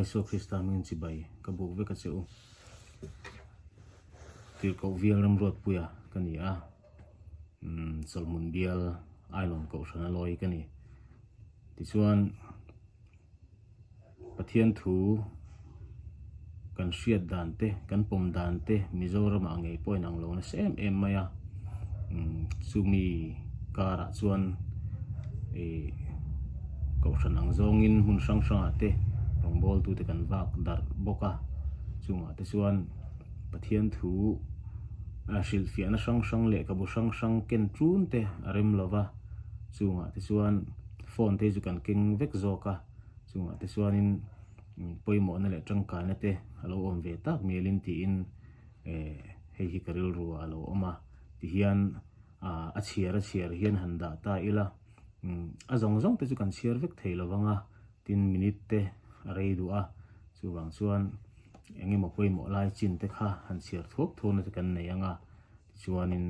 Isua Krista hmingin chibai ka buk vek a che u. Tirhkoh Vial Ramruatpuia ka ni a, Chawlhmun bial Ailawm Kohhrana lawi ka ni. Tichuan. Pathian thu kan hriat dan te, kan pawm dan te Mizoramah ngei pawh inang lo nasa em em mai a. Chumi karah chuan ih kohhran ang zawngin hmun hrang hrangah te rawngbawltute kan vak darh bawk a. Chungah te chuan Pathian thu hrilhfiahna hrang hrang lehkhabu hrang hrang ken ṭun te a rem lo va. Chungah te chuan. Phone te hi chu kan keng vek zawk a, chungah te chuanin pawimawhna leh tangkaina te a lo awm ve tak mialin tiin eh hei hi ka rilru ah a lo awm a, tihian ah a chhiar a chhiar hian han dah ta ila a zawng zawng te chu kan chhiar vek thei lo vang a, tin minute te a rei duh a, chuvang chuan eng emaw pawimawh lai chin te kha han chhiar thuak thuak na te kan nei ang a, tichuanin.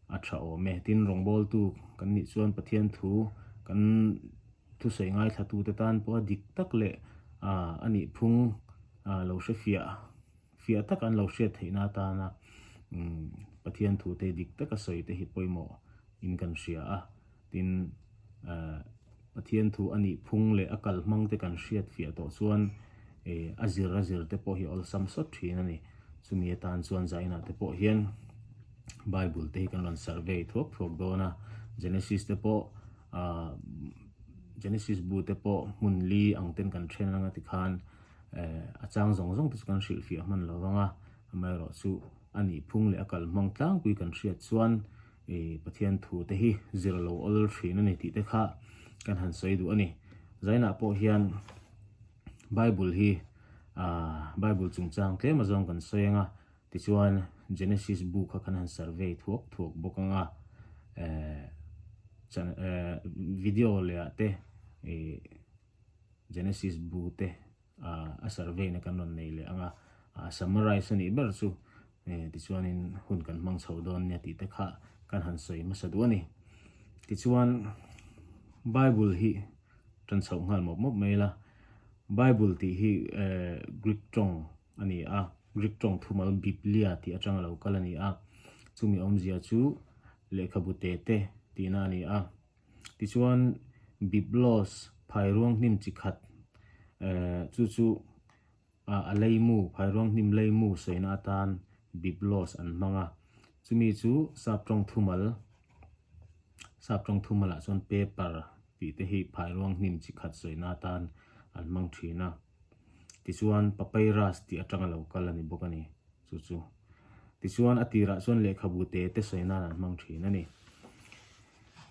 A tha awm e. Tin, rawngbawltu kan nih chuan Pathian thu kan thusawi ngaithlatute tan pawha dik tak leh a nih phung lo hre fiah fiah tak an lo hriat theihna atana Pathian thute dik taka sawi te hi pawimawh in kan hria a. Tin, Pathian thu a nih phung leh a kal hmang te kan hriat fiah tawh chuan a zir a zir te pawh hi awlsam sawt thin a ni. Chumi atan chuan Zainah te pawh hian Bible te hi kan rawn survey thuak thuak dawn a. Genesis te pawh Genesis bu te pawh hmun li ang ten kan then anga tikhan a chang zawng zawng te chu kan hrilhfiah hman lo vang a. Amaherawhchu a nih phung leh a kal hmang tlangpui kan hriat chuan I Pathian thu te hi zir lo awl thin a ni tih te kha kan han sawi duh a ni. Zainah pawh hian Bible hi ah Bible chungchang tlem azawng kan sawi ang a, tichuan Genesis bu kha kan han survey thuak thuak bawk ang a, eh chan eh video leh ah te ih Genesis bu te a survey na kan rawn nei leh ang a, a summarize a nih ber chu tichuanin hun kan hmang chho dawn nia tih te kha kan han sawi hmasa duh a ni. Tichuan Bible hi tan chhoh nghal mawp mawp mai la, Bible tih hi Greek tawng a ni a, Greek tawng thumal Biblia tih atanga lo kal a ni a, chumi awmzia chu lehkhabu te te tihna a ni a. Tichuan, Biblos phairuang hnim chi khat chu chu a leimu, phairuang hnim leimu sawina atan Biblos an hmang a. Chumi chu Saptawng thumal, Saptawng thumalah chuan paper tih te hi phairuang hnim chi khat sawina atan an hmang thin a. Tichuan, papyrus tih atanga lo kal a ni bawk a ni. Chu chu. Tichuan, a tirah chuan lehkhabu te te sawi nan an hmang thin a ni.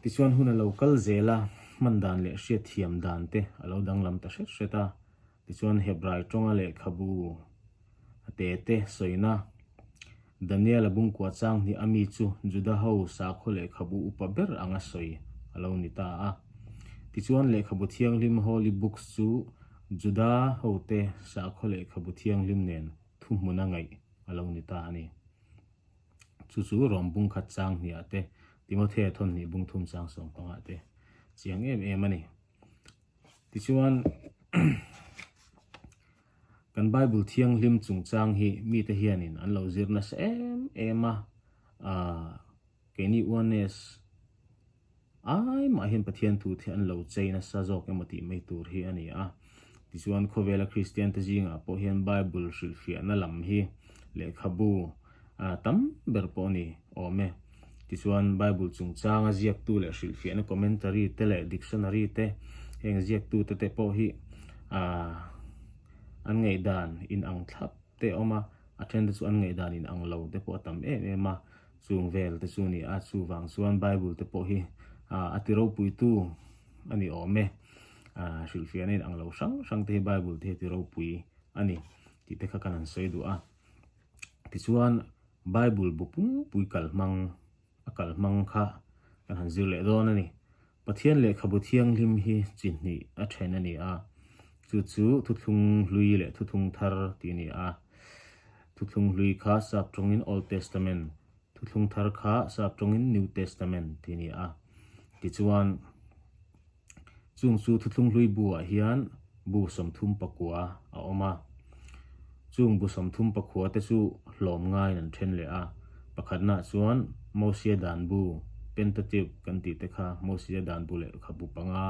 Tichuan, hun a lo kal zel a, hman dan leh hriatthiam dan te a lo danglam ta hret hret a. Tichuan, Hebrai tawnga lehkhabu te te sawina Daniel-a bungkua chang hnih a mi chu Juda ho sakhaw lehkhabu upa ber anga sawi a lo ni ta a. Tichuan, lehkhabu thianghlim Holy Books chu Juda hote sakhaw lehkhabu thianghlim nen thuhmuna ngaih a lo ni ta a ni. Chu chu Rom bung khat chang hniah te, Timothea thawn hnih bung thum chang sawm pangah te chiang em em a ni. Tichuan, kan Bible thianghlim chungchang hi mite hianin an lo zir nasa em em a, keini Oneness, Ai mah hian Pathian thu te an lo chei nasa zawk emaw tih mai tur hi a ni a. Tichuan khawvela Kristian te zingah pawh hian Bible hrilhfiahna lam hi lehkhabu tam ber pawh a ni awm e. Tichuan Bible chungchanga ziaktu leh hrilhfiahna commentary te leh dictionary te heng ziaktute te pawh hi an ngaihdan inang thlap te a awm a, a then te chu an ngaihdan inang lo te pawh a tam em em a. Chung vel te chu a ni a, chuvang chuan Bible te pawh hi a ti ropuitu a ni awm e. Hrilhfiahna in ang lo hrang hrang te hi Bible te hi a ti ropui a ni tih te kha kan han sawi duh a. Tichuan Bible bu pumpui kal hmang a kal hmang kha kan han zir leh dawn a ni. Pathian lehkhabu thianghlim hi chi hnih a then a ni a, chu chu thuthlung hlui leh thuthlung thar tih a ni a. Thuthlung hlui kha sap tawngin Old Testament, thuthlung thar kha sap tawngin New Testament tih a ni a. Tichuan, chung chu thuthlung hlui buah hian Bu 34 a awm a. Chung bu 34 te chu hlawm ngaiin an then leh a. Pakhatnaah chuan Mosia dan bu, Pentateuch kan tih te kha Mosia dan bu lehkhabu panga,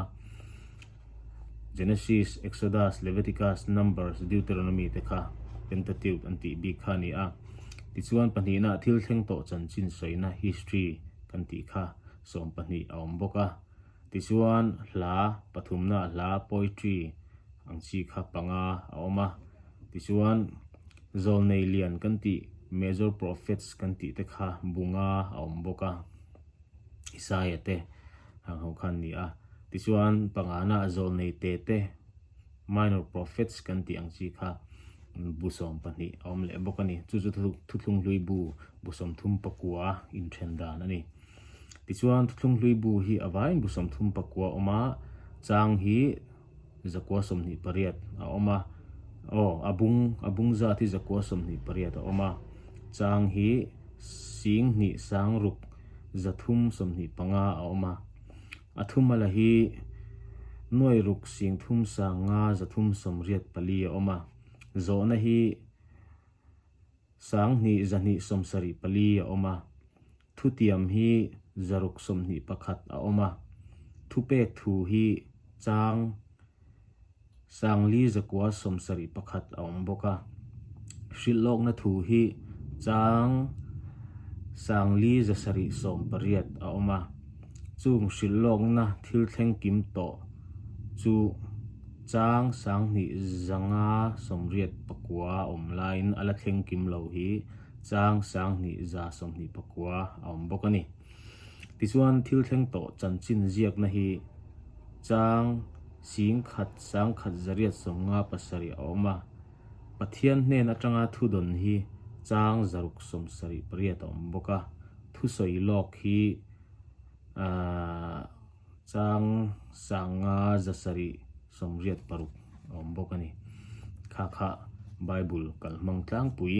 Genesis, Exodus, Leviticus, Numbers, Deuteronomy te kha Pentateuch an tih bik kha a ni a. Tichuan pahnihnaah thil thleng tawh chanchin sawina, history, kan tih kha 12 a awm bawk a. Tichuan hla pathumnaah hla, poetry, ang chi kha panga a awm a. Tichuan zawlnei lian kan tih, major prophets, kan tih te kha bunga a awm bawk a. Isaia te hang ho khan ni a. Tichuan pangana zawlnei te te, minor prophets, kan tih ang chi kha bu 12 a awm leh bawk a ni. Chu chu thuthlung hlui bu, bu 39 inthen dan a ni. Tichuan thuthlung hlui bu hi a vaiin bu 39 a awm a, chang hi 128 a awm a, aw a bung a bung zat hi 128 a awm a, chang hi 2 6 325 a awm a, a thumala hi 6 3 5 384 a awm a, zawhna hi 2 274 a awm a, thutiam hi 621 a awm a, thupek thu hi chang 4,971 a awm bawk a, hrilhlawkna thu hi chang 4,780 a awm a, chung hrilhlawkna thil thleng kim tawh chu chang 2,589 a awm laiin a la thleng kim lo hi chang 2,129 a awm bawk a ni. Tichuan thil thleng tawh chanchin ziakna hi chang 1,000 1,857 a awm a, Pathian hnen atanga thudawn hi chang 678 a awm bawk a, thusawi lawk hi chang 5,786 a awm bawk a ni. Kha kha Bible kalhmang tlangpui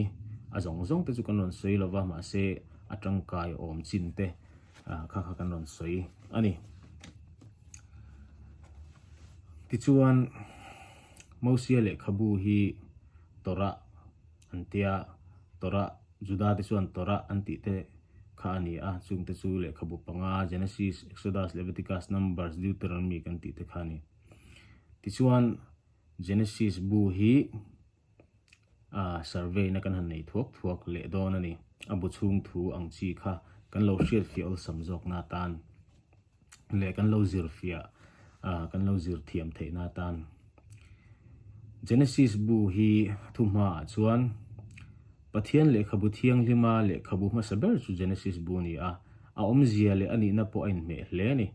a zawng zawng te chu kan rawn sawi lova mahse a tangkai awm chin te kha kha kan rawn sawi a ni. Tichuan Mosia lehkhabu hi Torah an tia, Torah, Juda te chuan Torah an tih te kha a ni a, chung te chu lehkhabu panga Genesis, Exodus, Leviticus, Numbers, Deuteronomy kan tih te kha a ni. Tichuan Genesis bu hi a survey na kan han nei thuak thuak leh dawn a ni. A bu chhung thu ang chi kha kan lo hriat fiah awlsam zawk na atan leh kan lo zir fiah kan lo zir thiam theih na atan. Genesis bu hi thu hmaah chuan Pathian lehkhabu thianghlima lehkhabu hmasa ber chu Genesis bu a ni a, a awmzia leh a nihna pawh a inhmeh hle a ni.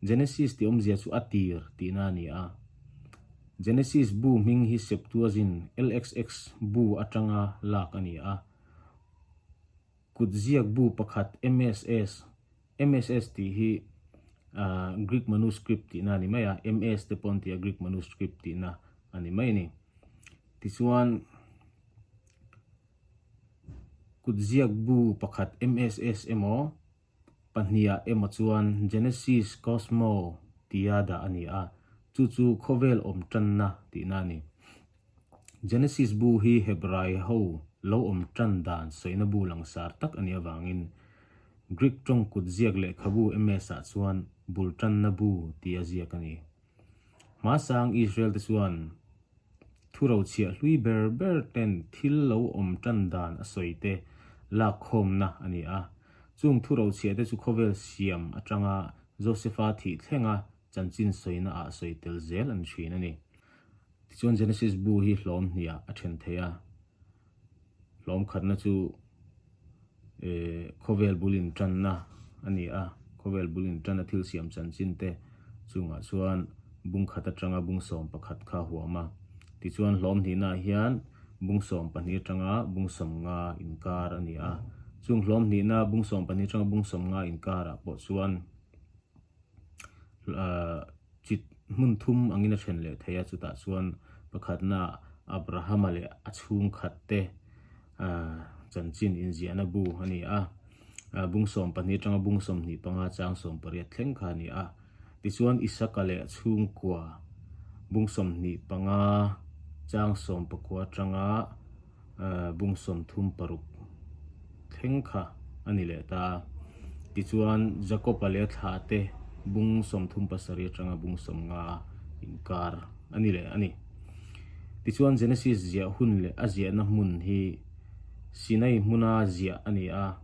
Genesis tih awmzia chu a tir tihna a ni a. Genesis bu hming hi Septuagint, LXX, bu atanga lak a ni a. Kutziak bu pakhat MSS, MSS tih hi Greek manuscript tihna a ni mai a, MS te pawh an ti a, Greek manuscript tihna a ni mai a ni. Tichuan, kutziak bu pakhat MSS emaw, Pahniha emaw chuan Genesis Cosmo tia dah a ni a, chu chu khawvel awm tanna tihna a ni. Genesis bu hi Hebrai ho lo awm tan dan sawina bu langsar tak a nih avangin Greek tawng kut ziak lehkhabu MS-ah chuan bul tanna bu tia ziak a ni. Hmasang Israel te chuan Thurochhiah hlui ber ber ten thil lo awm tan dan a sawi te lak khawmna a ni a. Chung thurochhiah te chu khawvel siam atanga Josefa thih thlenga chanchin sawina ah sawi tel zel an thin a ni. Tichuan Genesis bu hi hlawm hniah a then thei a. Hlawm khatna chu khawvel bul intanna a ni a, khawvel bul intanna thil siam chanchin te chungah chuan bung khat atanga bung 11 kha a huam a. Tichuan hlawm hnihnaah hian bung 12 atanga bung 50 inkar a ni a. Chung hlawm hnihna bung 12 atanga bung 50 inkarah pawh chuan Chit hmun thum angin a then leh thei a, chutah chuan pakhatna Abrahama leh a chhungkhat te chanchin inziahna bu a ni a, bung 12 atanga bung 25 chang 18 thleng kha a ni a. Tichuan Isaka leh a chhungkua Bung 25 chang 19 atanga bung 36 thleng kha a ni leh ta. Tichuan, Jakob-a leh a thlahte bung 37 atanga bung 50 inkar a ni leh a ni. Tichuan, Genesis ziah hun leh a ziahna hmun hi Sinai hmuna ziah a ni a.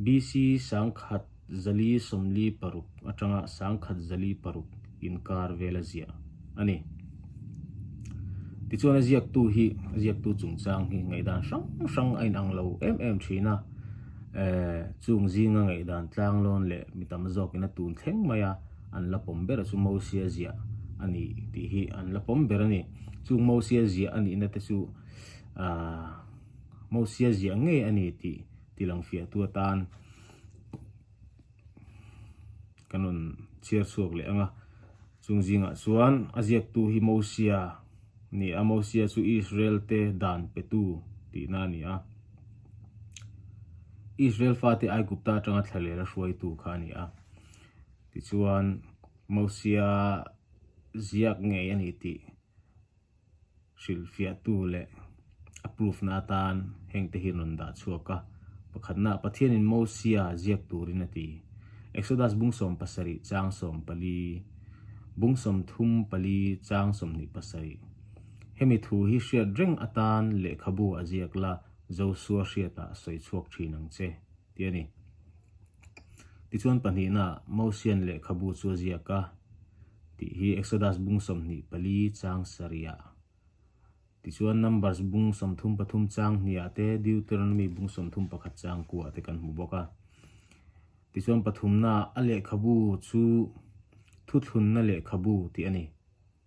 BC 1146 atanga 1046 inkar vela ziah a ni. Tichuan a ziaktu hi, a ziaktu chungchang hi ngaihdan hrang hrang a inang lo em em thin a, chung zinga ngaihdan tlanglawn leh mi tam zawkin a tun thleng mai a, an la pawm ber chu Mosia ziah a ni tih hi an la pawm ber a ni. Chung Mosia ziah a nihna te chu Mosia ziah ngei a ni tih tilangfiahtu atan kan rawn chhiar chhuak leh ang a, chung zingah chuan a ziaktu hi Mosia a ni a, Mosia chu Israel te dan petu tihna a ni a, Israel fate Aigupta atanga thlalel a hruaitu kha a ni a, tichuan Mosia ziak ngei a ni tih. Hrilhfiahtu leh a proof-na atan hengte hi rawn dah chhuak a. Pakhatna, Pathianin Mosia ziak turin a ti. Exodus bung 17 chang 14, bung 34 chang 27. Hemi thu hi hriat reng atan lehkhabu a ziak la, Josua hriatah sawi chhuak thin ang che, ti a ni. Tichuan pahnihna, Mosian lehkhabu chu a ziak a. Tih hi Exodus bung 24 chang sarihah, tichuan Numbers bung 33 chang hnihah te, Deuteronomy bung 31 chang kuah te kan hmu bawk a. Tichuan pathumnaah a lehkhabu chu thuthlunna lehkhabu tih a ni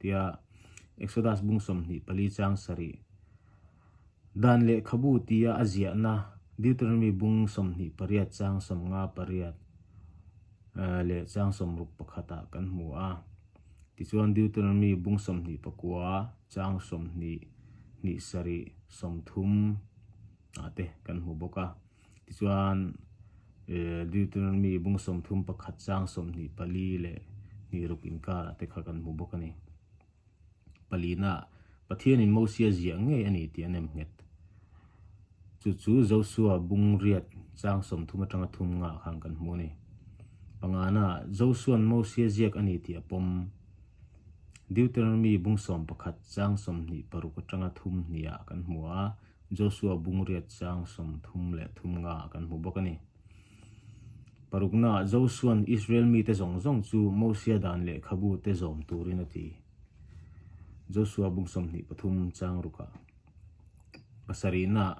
tia Exodus bung 24 chang sarih dan lehkhabu tia a ziahna Deuteronomy bung 28 chang 58 leh chang 61 ah kan hmu a. Tichuan Deuteronomy bung 29 chang 20 hnih sarih 30 ah te kan hmu bawk a. Tichuan Deuteronomy bung 31 chang 24 leh hnih ruk inkar ah te kha kan hmu bawk a ni. Palina, Pathianin Mosia ziah ngei a ni tih a nem nghet. Chu chu Josua bung riat chang 30 atanga thum ngah khan kan hmu a ni. Pangana, Josua'n Mosia ziak a ni tih a pawm. Deuteronomy bung 11 chang 26 atanga thum hniah kan hmu a, Josua bung riat chang 33 ngah kan hmu bawk a ni. Paruknaah Josua'n Israel mite zawng zawng chu Mosia dan lehkhabu te zawm turin a ti. Josua bung 23 chang rukah. Pasarihnaah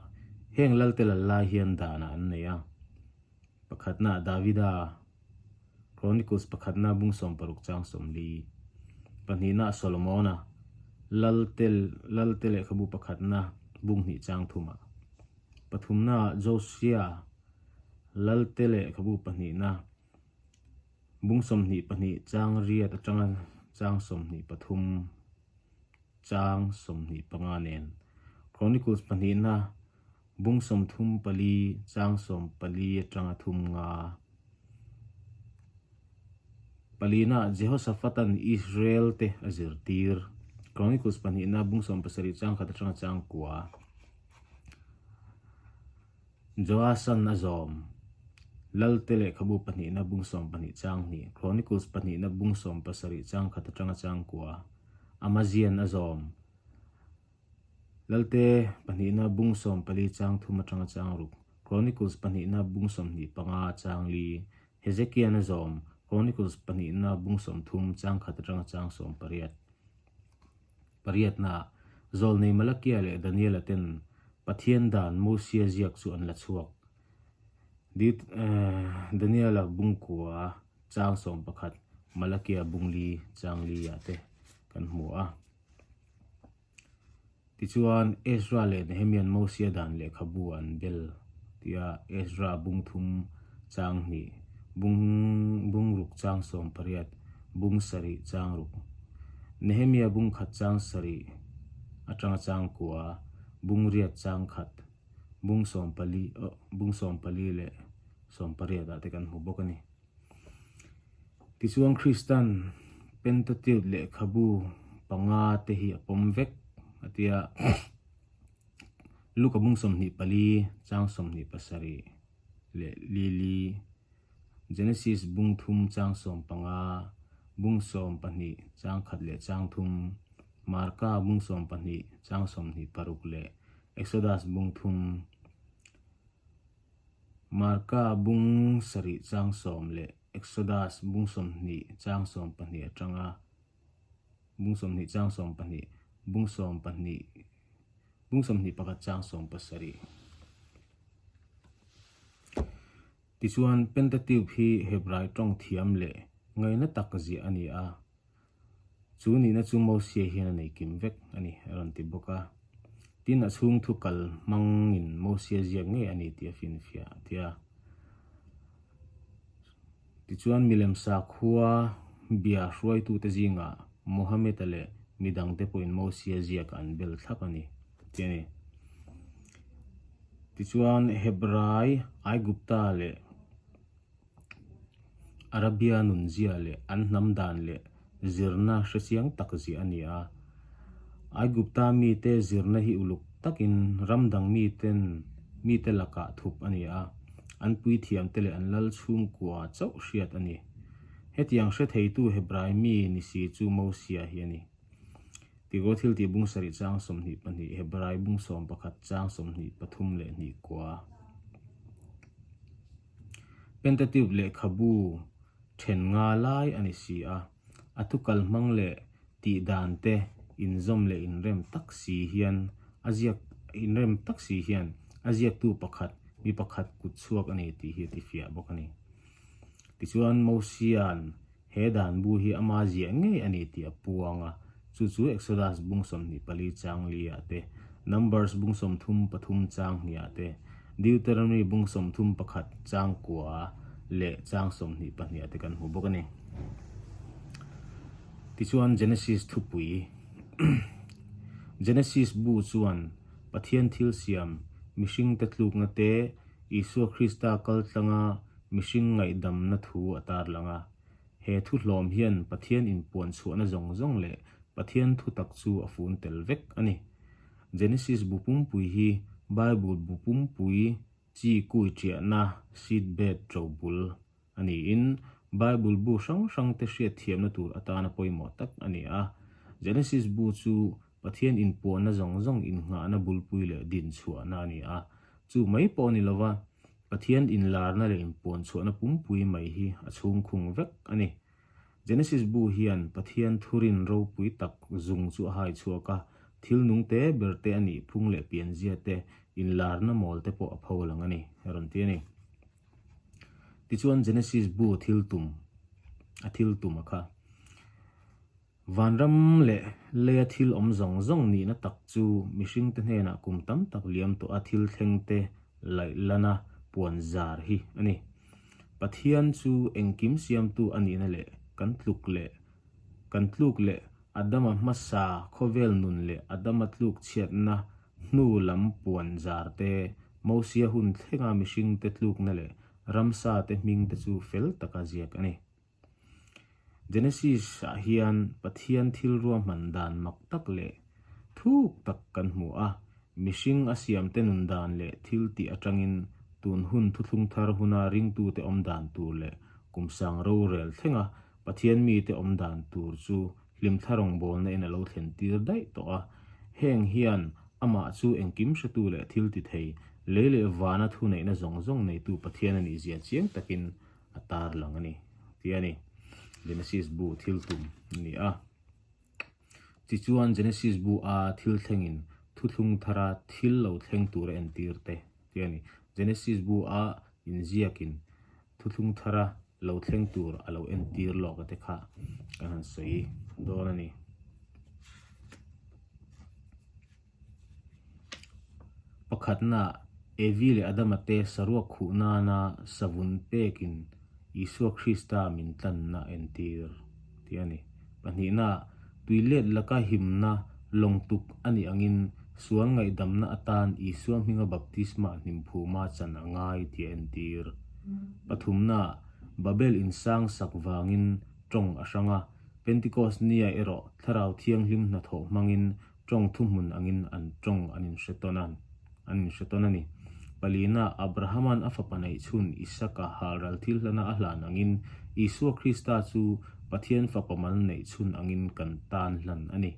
heng lalte lal lai hian danah an nei a. Pakhatnaah Davida, Chronicles pakhatna bung 60 chang 40. Pahnihnaah Solomona, Lalte Lalte lehkhabu pakhatna bung hnih chang thumah. Pathumnaah Josia, Lalte lehkhabu pahnihna, bung 22 chang riat atanga chang 23 chang 25 nen, Chronicles pahnihna, bung 34 chang 14 atanga thum nga. Palina, Jehoshaphat-a'n Israel-te a zirtir, Chronicles pahnihna, bung 17 chang khat atanga chang kua. Joasan a zawm. Lalte lehkhabu pahnihna bung 12 chang hnih, Chronicles pahnihna bung 17 chang khat atanga chang kua, Amazian a zawm. Lalte pahnihna bung 14 chang thum atanga chang ruk, Chronicles pahnihna bung 25 chang li, Hezekian a zawm, Chronicles pahnihna bung 30 chang khat atanga chang 18. Pariatna, Zawlnei Malakia leh Daniela ten Pathian dan Mosia ziak chu an la chhuak. Deut Daniela bung kua chang 11, Malakia bung li chang li ah te kan hmu a. Tichuan, Ezra leh Nehemia'n Mosia dan lehkhabu an bel tia Ezra bung thum chang hnih, bung bung ruk chang 18, bung sarih chang ruk. Nehemia bung khat chang sarih atanga chang kua, bung riat chang khat, bung 14 bung 14 leh 18 ah te kan hmu bawk a ni. Tichuan Kristan Pentateuch lehkhabu. panga te hi a pawm vek a ti a. Luka bung 24 chang 27 leh li li, Genesis bung thum chang 15, bung 12 chang khat leh chang thum, Marka bung 12 chang 26 leh Exodus bung thum. Marka bung sarih chang sawm leh Exodus bung 20 chang 12 atanga bung 20 chang 12, bung 12, bung 21 chang 17. Tichuan, Pentateuch hi Hebrai tawng thiam leh ngaihna tak ziah a ni a. Chu nihna chu Mosia hian a nei kim vek a ni, a rawn ti bawk a. Tin, a chhung thu kal hmangin Mosia ziak ngei a ni tih a finfiah a ti a. Tichuan, milem sakhua bia hruaitute zingah Mohammed-a leh midangte pawhin Mosia ziakah an bel thlap a ni, a ti a ni. Tichuan, Hebrai, Aigupta leh. Arabia nunzia leh an hnam dan leh zirna hre chiang tak ziah a ni a. Aigupta mite zirna hi uluk takin ram dang miten mite lakah thup a ni a, an puithiamte leh an lal chhungkua chauh hriat a ni. Hetiang hre theitu Hebrai mi ni si chu Mosia hi a ni. Tirkaw thiltih bung sarih chang 22, Hebrai bung 11 chang 23 leh hnih kua. Pentateuch lehkhabu then nga lai a ni si a, a thu kalhmang leh tih dan te inzawm leh inrem tak si hian a ziak inrem tak si hian a ziaktu pakhat mi pakhat kut chhuak a ni tih hi a tifiah bawk a ni. Tichuan Mosia'n He dan bu hi ama ziah ngei a ni tih a puang a, chu chu Exodus bung 24 chang li ah te, Numbers bung 33 chang hnih ah te, Deuteronomy bung 31 chang kua leh chang 22 ah te kan hmu bawk a ni. Tichuan Genesis thupui Genesis bu chuan Pathian thil siam mihringte tlukna te, Isua Krista kaltlanga mihring ngaihdamna thu a tarlang a. He thu hlawm hian Pathian inpuan chhuahna zawng zawng leh Pathian thu tak chu a fun tel vek a ni. Genesis bu pumpui hi Bible bu pumpui chi kui ṭiahna, seed bed, ṭo bul a niin Bible bu hrang hrangte hriatthiamna tur atana pawimawh tak a ni a. Genesis bu chu Pathian inpuanna zawng zawng innghahna bulpui leh dinchhuahna a ni a. Chu mai pawh a ni lova, Pathian inlarna leh inpuanchhuahna pumpui mai hi a chhungkhung vek a ni. Genesis bu hian Pathian thurin ropui tak zung chu a hai chhuak a, thil nung te ber te a nih phung leh pianzia te, inlarna mawl te pawh a pho lang a ni, a rawn ti a ni. Tichuan Genesis bu thil tum, a thil tum a kha. Vanram leh leia thil awm zawng zawng nihna tak chu mihringte hnenah kum tam tak liam tawh a thil thlengte laih lana puan zar hi a ni. Pathian chu engkim siamtu a nihna leh kan tluk leh kan tluk leh Adama hmasa khawvel nun leh Adama tluk chhiatna hnu lam puan zar te, Mosia hun thlenga mihringte tlukna leh ramsa te hming te chu fel taka ziak a ni. Genesis ah hian Pathian thil ruahman dan mak tak leh thuk tak kan hmu a, mihring a siamte nun dan leh thil tih atangin tun hun thuthlung thar huna ringtute awm dan tur leh kum sang rorel thlenga Pathian mite awm dan tur chu hlimthla rawngbawlna in a lo thlen tir daih tawh a. Heng hian amah chu engkim hretu leh thil ti thei, lei leh vana thuneihna zawng zawng neitu Pathian a nih zia chiang takin a tar lang a ni tih a ni. Genesis bu thil tum a ni a. Tichuan Genesis bu a thil thlengin thuthlung thara thil lo thleng tur a entir te tih a ni. Genesis bu a inziakin thuthlung thara lo thleng tur a lo entir lawk a te kha kan han sawi dawn a ni. Pakhatna, Evi leh Adama te saruak khuh nana savun pekin Isua Krista min tlanna a entir tih a ni. Pahnihna, tui let laka himna lawng tuk a nih angin sual ngaihdamna atan Isua hminga baptisma hnimphuma chan a ngai tih a entir. Pathumna, Babel insang sak vangin tawng a hrang a. Pentikos nia erawh Thlarau Thianghlim hnathawh hmangin tawng thuhmun angin an tawng an inhre tawn a, an inhre tawn a ni. Palina, Abrahama'n a fapa neih chhun Isaka halral thil hlana a hlan angin Isua Krista chu Pathian fapa mal neih chhun angin kan tan hlan a ni.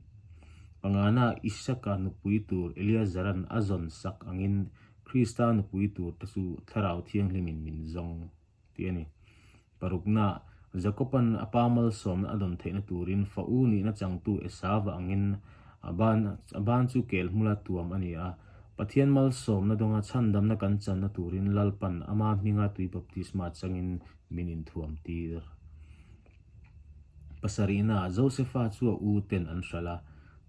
Pangana, Isaka nupui tur Eliazara'n a zawn sak angin Krista nupui tur te chu Thlarau Thianghlimin min zawng. tih a ni. Parukna, Jakoba'n a pa malsawmna a dawn theihna turin fa u nihna changtu Esava angin a ban a ban chu kel hmula tuam a ni a. Pathian malsawmna dawnga chhandamna kan channa turin Lalpan ama hminga tui baptisma changin min inthuam tir. Pasarihna, Josefa chu a u ten an hralh a,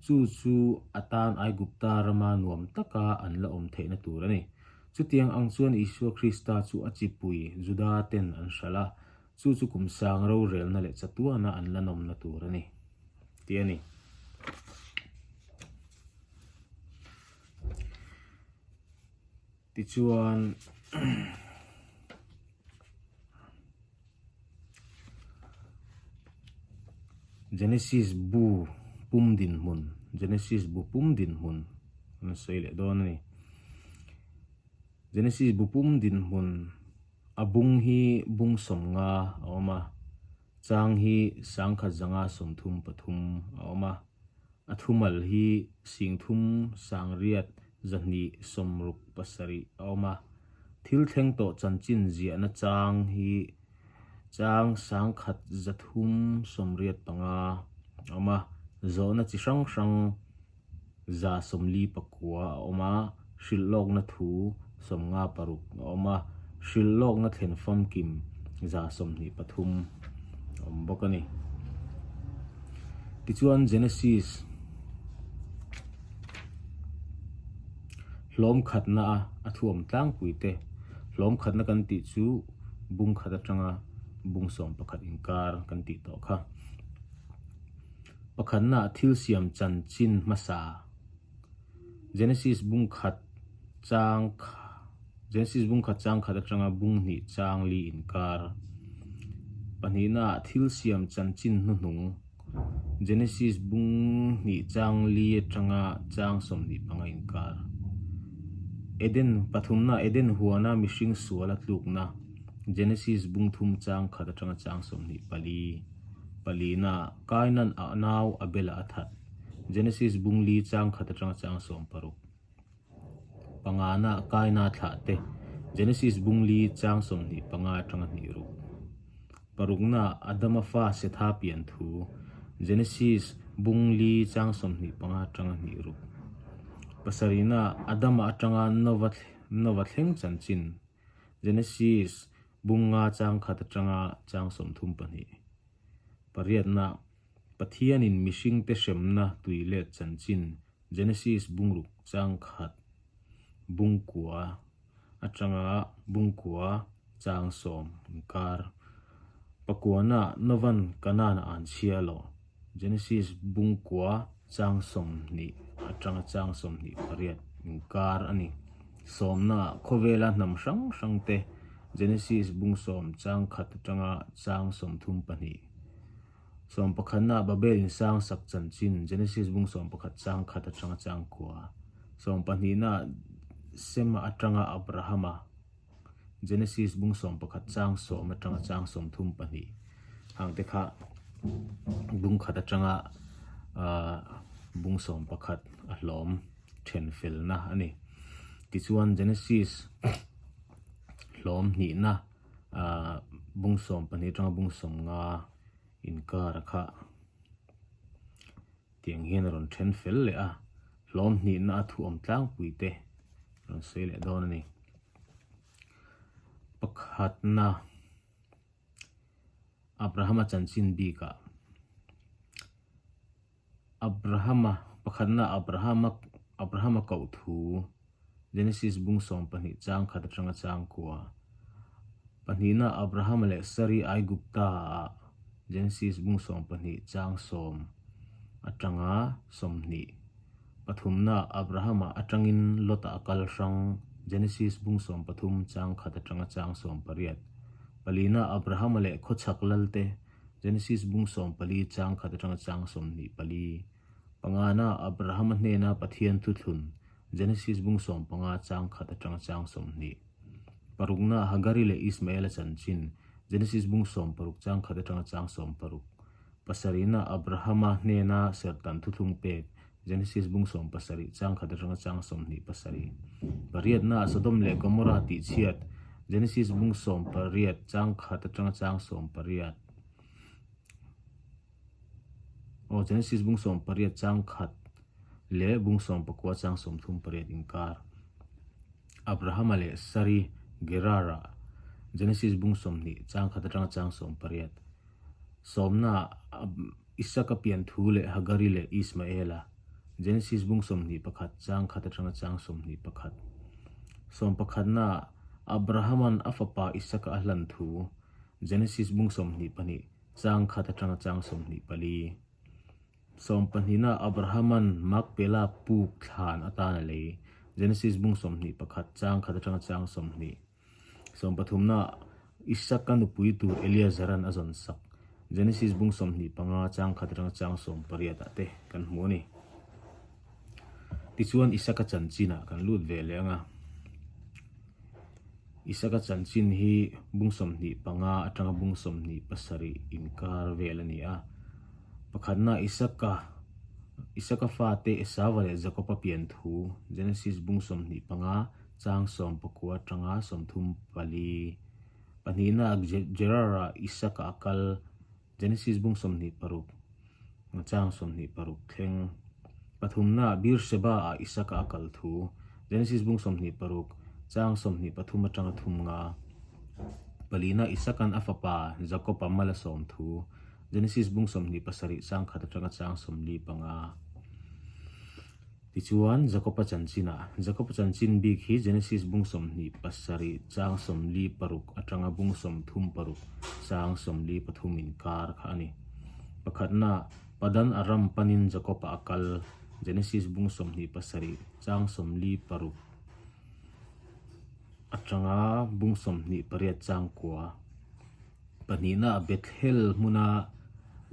chu chu a tan Aigupta rama nuam taka an la awm theihna tur a ni. Chutiang ang chuan Isua Krista chu a chipui Juda ten an hralh a, chu chu kum sang rorelna leh chatuana an la nawmna tur a ni, tih a ni. Tichuan. Genesis bu pum dinhmun Genesis bu pum dinhmun an sawi leh dawn a ni. Genesis bu pum dinhmun a bung hi bung sawmnga a awm a, chang hi sangkhat zanga 33 a awm a. A thumal hi 30 sangriat 267 a awm a. Thil thleng tawh chanchin ziahna chang hi chang 1385 a awm a. Zawhna chi hrang hrang 49 a awm a, hrilhlawkna thu 56 a awm a, hrilhlawkna thlen famkim 23 a awm bawk a ni. Tichuan Genesis hlawm khatna a a thuam tlangpui te hlawm khatna kan tih chu bung khat atanga bung 11 inkar kan tih tawh kha. Pakhatna ah thil siam chanchin hmasa Genesis bung khat chang Genesis bung khat chang khat atanga bung hnih chang li inkar. Pahnihna ah thil siam chanchin hnuhnung Genesis bung hnih chang li atanga chang 25 inkar. Eden pathumna Eden huana mihring sual a tlukna Genesis bung thum chang khat atanga chang 24. Palina, Kainan a nau Abela a that. Genesis bung li chang khat atanga chang 16. Pangana, Kaina thlah te. Genesis bung li chang 25 atanga hnih ruk. Parukna, Adama fa Setha pian thu. Genesis bung li chang 25 atanga hnih ruk. Pasarihna, Adama atanga Nova Nova thleng chanchin. Genesis bung nga chang khat atanga chang 32. Pariatna, Pathianin mihringte hremna tui let chanchin Genesis bung ruk chang khat bung kua atanga bung kua chang sawm inkar. Pakuana Novan Kanaan a an chhia lo Genesis bung kua chang 20 atanga chang 28 inkar a ni. Sawmna khawvela hnam hrang hrang te Genesis bung sawm chang khat atanga chang 32. Sawm pakhatna Babel insang sak chanchin Genesis bung 11 chang khat atanga chang kua. Sawm pahnihna Sema atanga Abrahama Genesis bung 11 chang 10 atanga chang 32. Hang te kha bung khat atanga bung 11 a hlawm then felna a ni. Tichuan Genesis hlawm hnihna bung 12 atanga bung 15 inkar a kha tiang hian a rawn then fel leh a, hlawm hnihna a thu awm tlangpui te rawn sawi leh dawn a ni. Pakhatna Abrahama chanchin bikah Abrahama pakhatna Abrahama Abrahama koh thu Genesis bung 12 chang khat atanga chang kua. Pahnihna Abrahama leh Sari Aigupta ah Genesis bung 12 chang 10 atanga 20. Pathumna Abrahama atangin Lota a kal hrang Genesis bung 13 chang khat atanga chang 18. Palina Abrahama leh khawchhak lal te. Genesis bung 14 chang khat atanga chang 24. Pangana Abrahama hnena Pathian thuthlun, Genesis bung 15 chang khat atanga chang 20. Parukna Hagari leh Ismaela chanchin, Genesis bung 16 chang khat atanga chang 16. Pasarihna Abrahama hnena serhtan thuthlung pek, Genesis bung 17 chang khat atanga chang 27. Pariatna Sodom leh Gomorrah tihchhiat, Genesis bung 18 chang khat atanga chang 18. Aw, Genesis bung 18 chang khat leh bung 19 chang 38 inkar. Abrahama leh Sari Gerara, Genesis bung 20 chang khat atanga chang 18. Sawmna Isaka pian thu leh Hagari leh Ismaela, Genesis bung 21 chang khat atanga chang 21. Sawmpakhatna Abrahaman a fapa Isaka a hlan thu, Genesis bung 22 chang khat atanga chang 24. Sawmpahnihna Abrahaman Makpela puk thlan atan a lei, Genesis bung 21 chang khat atanga chang 20. Sawmpathumna Isaka nupui tur Eliazaran a zawn sak, Genesis bung 25 chang khat atanga chang 18 ah te kan hmu a ni. Tichuan Isaka chanchinah kan lut ve leh ang a. Isaka chanchin hi bung 25 atanga bung 27 inkar vel a ni a. Pakhatna Isaka Isaka fate Esava leh Jakoba pian thu, Genesis bung 25 chang 14 atanga 34. Pahnihna Gerara Isaka a kal, Genesis bung 26 chang 26 thleng. Pathumna Beersheba ah Isaka a kal thu, Genesis bung 26 chang 23 atanga thum nga. Palina Isakan a fapa Jakob-a mal a sawm thu, Genesis bung 27 chang khat atanga chang 45. Tichuan, Jakob-a chanchinah, Jakob-a chanchin bik hi Genesis bung 27 chang 46 atanga bung 36 chang 43 inkar kha a ni. Pakhatna, Padan Aram panin Jakob-a a kal, Genesis bung 27 chang 46 atanga bung 28 chang kua. Pahnihna, Bethel hmuna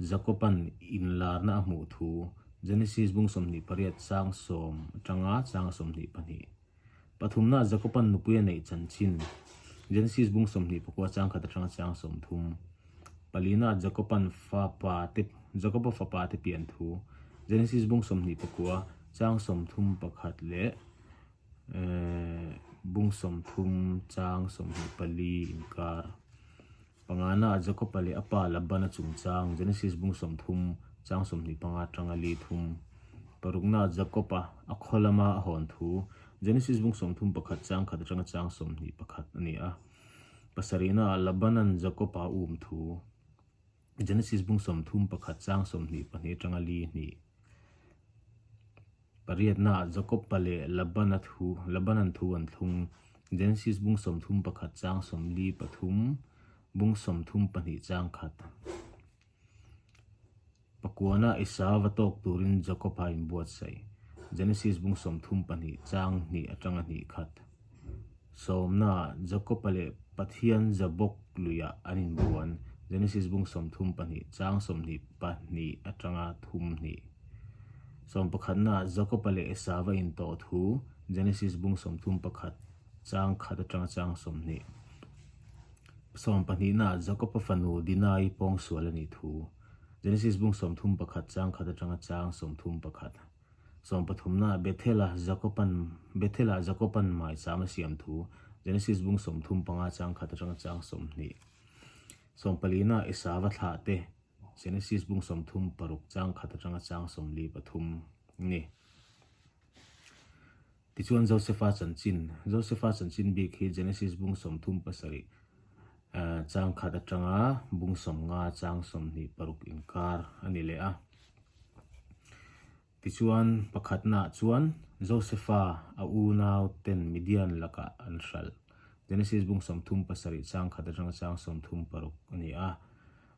Jakob-a'n inlarna a hmuh thu, Genesis bung 28 chang sawm atanga chang 22. Pathumna, Jakob-a'n nupui a neih chanchin, Genesis bung 24 chang khat atanga chang 30. Palina, Jakob-a'n fapa te Jakob-a fapa te pian thu, Genesis bung 24 chang 31 leh bung 30 chang 24 inkar. Pangana, Jakob-a leh a pa Labana chungchang, Genesis bung 30 chang 25 atanga li thum. Parukna, Jakob-a a khaw lama a hawn thu, Genesis bung 31 chang khat atanga chang 21 a ni a. Pasarihna, Labanan Jakob-a a um thu, Genesis bung 31 chang 22 atanga li hnih. Pariatna, Jakob-a leh Labana thu, Labanan thu an thlung, Genesis bung 31 chang 43, bung 32 chang khat. Pakuana Esau va tawk turin Jakob-a inbuatsaih, Genesis bung 32 chang hnih atanga hnih khat. Sawmna, Jakob-a leh Pathian Jabok luiah an inbuan, Genesis bung 32 chang 22 atanga thum hnih. Sawmpakhatna, Jakob-a leh Esau-a intawh thu, Genesis bung 31 chang khat atanga chang 20. Sawmpahnihna, Jakob-a fanu Dina-i pawngsual a nih thu, Genesis bung 31 chang khat atanga chang 31. Sawmpathumna, Bethel-a Jakob-a'n Bethel-ah Jakob-a'n maicham a siam thu, Genesis bung 35 chang khat atanga chang 20. Sawmpalina, Esau-a thlah te, Genesis bung 36 chang khat atanga chang 43 ni. Tichuan Josefa chanchin, Josefa chanchin bik hi Genesis bung 37 chang khat atanga bung 50 chang 26 inkar a ni leh a. Tichuan, pakhatnaah chuan Josefa a unau ten Midian lakah an hralh. Genesis bung 37 chang khat atanga chang 36 a ni a.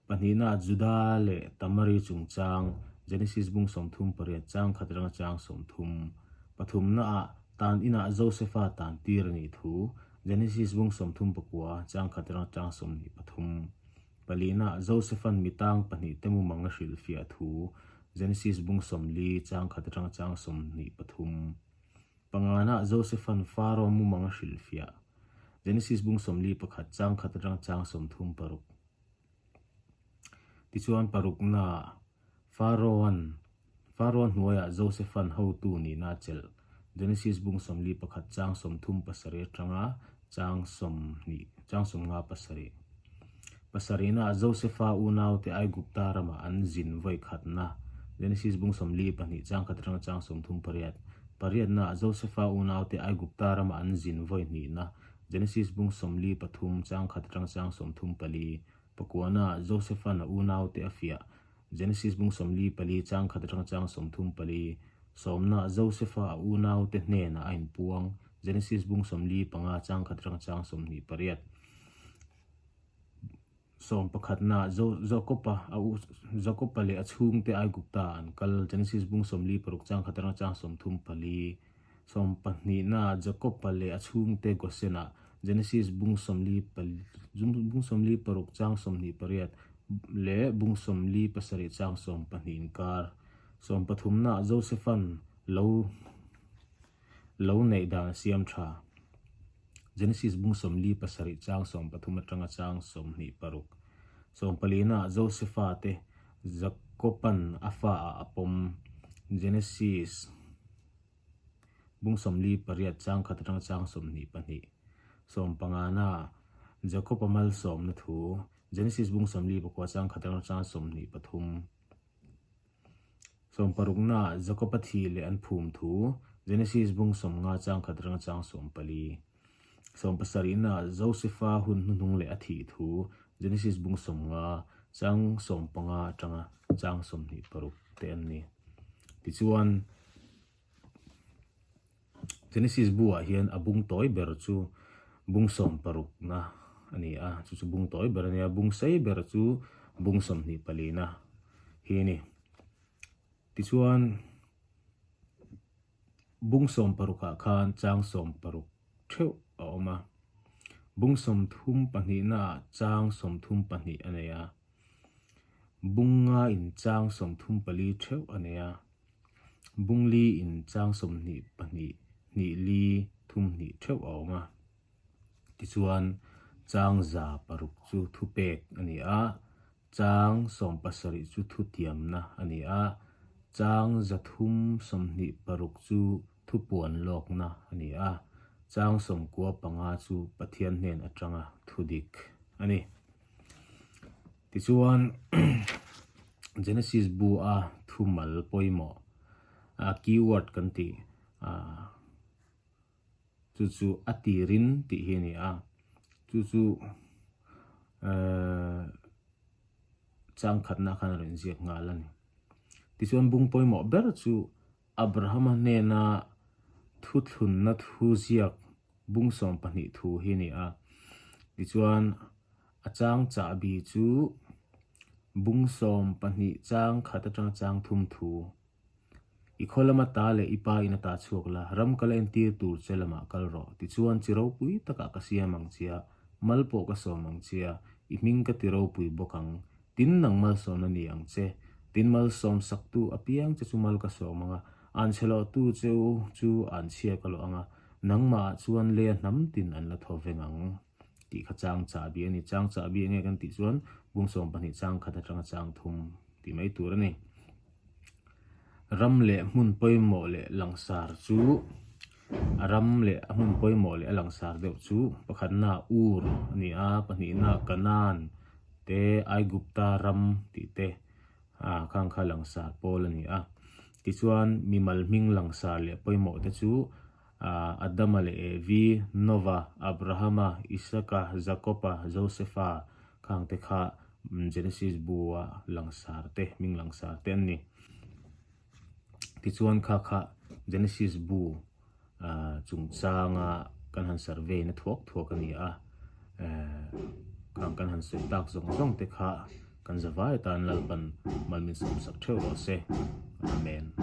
Pahnihnaah Juda leh Tamari chungchang, Genesis bung 38 chang khat atanga chang 30. Pathumnaah tan inah Josefa tan tir a nih thu, Genesis bung 39 chang khat atanga chang 23. Palina, Josepha'n mitang pahnihte mumang a hrilhfiah thu, Genesis bung 40 chang khat atanga chang 23. Pangana, Josepha'n Faro mumang a hrilhfiah, Genesis bung 41 chang khat atanga chang 36. Tichuan parukna, Faro-a'n Faro hnuaiah Josepha'n hotu nihna a chelh, Genesis bung 41 chang 37 atanga chang 20 chang 57. Pasarihna, Josepha unaute Aigupta ramah an zin vawi khatna, Genesis bung 42 chang khat atanga chang 38. Pariatna, Josepha unaute Aigupta ramah an zin vawi hnihna, Genesis bung 43 chang khat atanga chang 34. Pakuana, Josepha'n a unaute a fiah, Genesis bung 44 chang khat atanga chang 34. Sawmna, Josepha a unaute hnenah a inpuang, Genesis bung 45 chang khat atanga chang 28. Sawm pakhatna, Jakoba a u Jakoba leh a chhungte Aigupta an kal, Genesis bung 46 chang khat atanga chang 34. Sawm pahnihna, Jakoba leh a chhungte Gosenah, Genesis bung bung 46 chang 28 leh bung 37 chang 12 inkar. Sawm pathumna, Josepha'n lo lo neih dan a siam tha. Genesis bung 47 chang 13 atanga chang 26. Sawm palina, Josepha te Jakoba'n a fa ah a pawm. Genesis bung 48 chang khat atanga chang 22. Sawm pangana, Jakob-a malsawmna thu. Genesis bung 49 chang khat atanga chang 23. Sawm parukna, Jakob-a thi leh an phum thu, Genesis bung 50 chang khat atanga chang 14. Sawm pasarihna, Josepha hun hnuhnung leh a thih thu, Genesis bung 50 chang 15 atanga chang 26 te an ni. Tichuan, Genesis bu ah hian a bung tawi ber chu bung 60 na a ni a, chu chu bung tawi ber a ni a, bung sei ber chu bung 24 na hi a ni. Tichuan, bung 60 ah khan chang 60 theuh a awm a, bung 32 na ah chang 32 a nei a, bung nga in chang 34 theuh a nei a. Bung li in chang 22 hnih li thum hnih theuh a awm a. Tichuan chang 600 chu thupek a ni a, chang 70 chu thutiamna a ni a, chang 326 chu thupuan lawkna a ni a, chang 95 chu Pathian hnen atanga thudik a ni. Tichuan Genesis bu a thumal pawimawh keyword kan tih chu chu a tirin tih hi a ni a, chu chu chang khatna khan a rawn inziak nghal a ni. Tichuan bung pawimawh ber chu Abrahama hnena thuthlunna thu ziak bung 12 thu hi a ni a. Tichuan a chang chahbi chu bung 12 chang khat atanga chang thum thu. I khaw lama ta leh i pa in ata chhuak la, ram kal a entir tur che lamah kal rawh. Tichuan chi ropui takah ka siam ang che a, mal pawh ka sawm ang che a, i hming ka ti ropui bawk ang. Tin nang malsawm a ni ang che. Tin malsawm saktu apiang che chu mal ka sawm ang a, anchhe lawhtu che u chu anchhia ka lawh ang a, nangmahah chuan leia hnam tin an la thaw veng ang. Tih kha chang chahbi a ni. Chang chahbi enge kan tih chuan bung 12 chang khat atanga chang thum tih mai tur a ni. Ram leh hmun pawimawh leh langsar chu a ram leh a hmun pawimawh leh a langsar deuh chu pakhatna Ur a ni a, pahnihna Kanaan te Aigupta ram tih te ah khang kha langsar pawl a ni a. Tichuan mimal hming langsar leh pawimawh te chu Adama leh Evi, Nova, Abrahama, Isaka, Jakoba, Josefa khang te kha Genesis bu a langsar te, hming langsar te an ni. Tichuan kha kha Genesis bu chungchanga kan han survey na thuak thuak a ni a, khang kan han sawi tak zawng zawng te kha kan zavai atan Lalpan mal min sawmsak theuh rawh se. Amen.